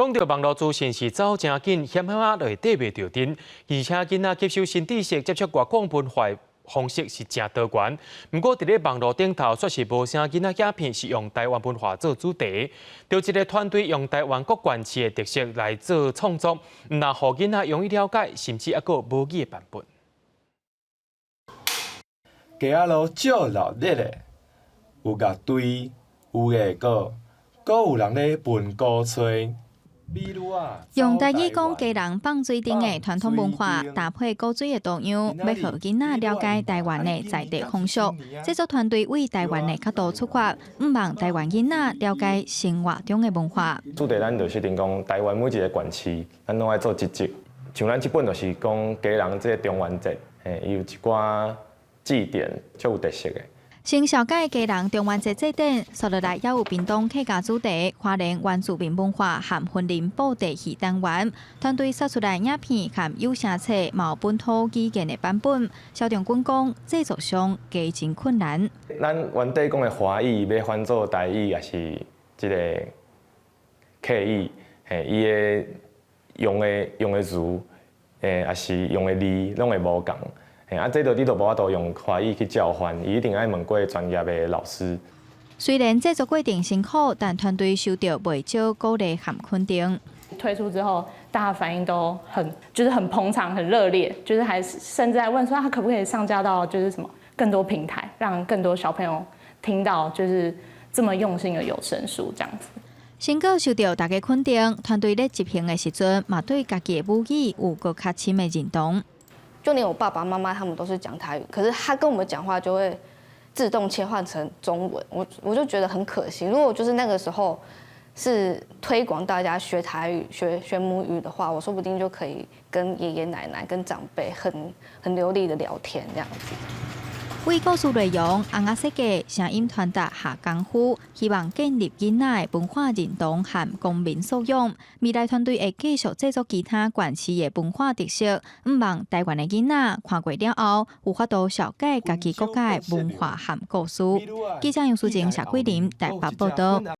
講到網路資訊是走誠緊，險險仔就會綴袂著陣，而且囡仔吸收新知識、接觸外國文化方式是誠多元。毋過佇咧網路頂頭，卻是無啥囡仔影片是用台灣文化做主題。著一个團隊用台灣各縣市的特色來做創作，毋但予囡仔容易了解，甚至猶閣有母語的版本。街仔路足熱鬧的，有樂隊，有藝閣，閣有人咧分鼓吹。用台語講基隆放水燈的傳統文化，搭配古錐的圖樣，欲予囡仔了解台灣的在地風俗。製作團隊為台灣的角度出發，向望台灣囡仔了解生活中的文化。主題咱就設定講，台灣每一个縣市，咱攏愛做一集。像咱這本就是講基隆這个中元節，嘿，伊有一寡祭典，足有特色的。先紹介基隆中元節祭典，紲落來猶有屏東客家主題、花蓮原住民文化和雲林布袋戲單元。團隊殺出來影片和有聲冊，嘛有本土語言的版本。蕭長軍講，製作上加真困難。咱原底講的華語欲翻做台語，抑是這个客語，嘿，伊的用的詞，抑是用的字，攏會無仝。啊，這就你就無法度用華語去照翻，伊一定愛問過專業的老師。雖然製作過程辛苦，但團隊收到袂少鼓勵和肯定。推出之後，大家反應都很，就是很捧場、很熱烈，就是還甚至在問說，他可不可以上架到就是什麼更多平台，讓更多小朋友聽到，就是這麼用心的有聲書這樣子。成果受到大家肯定，團隊咧執行的時陣，嘛對家己的母語有閣較深的認同。就連我爸爸媽媽他們都是講台語，可是他跟我們講話就會自動切換成中文，我就覺得很可惜。如果就是那個時候是推廣大家學台語、學母語的話，我說不定就可以跟爺爺奶奶、跟長輩很流利的聊天這樣子。為故事內容、尪仔設計、聲音傳達下功夫，希望建立囡仔的文化認同和公民素養。未來團隊會繼續製作其他縣市的文化特色，向望台灣的囡仔看過了後，有法度紹解家己國家的文化和故事。記者楊淑靜、謝桂林台北報道。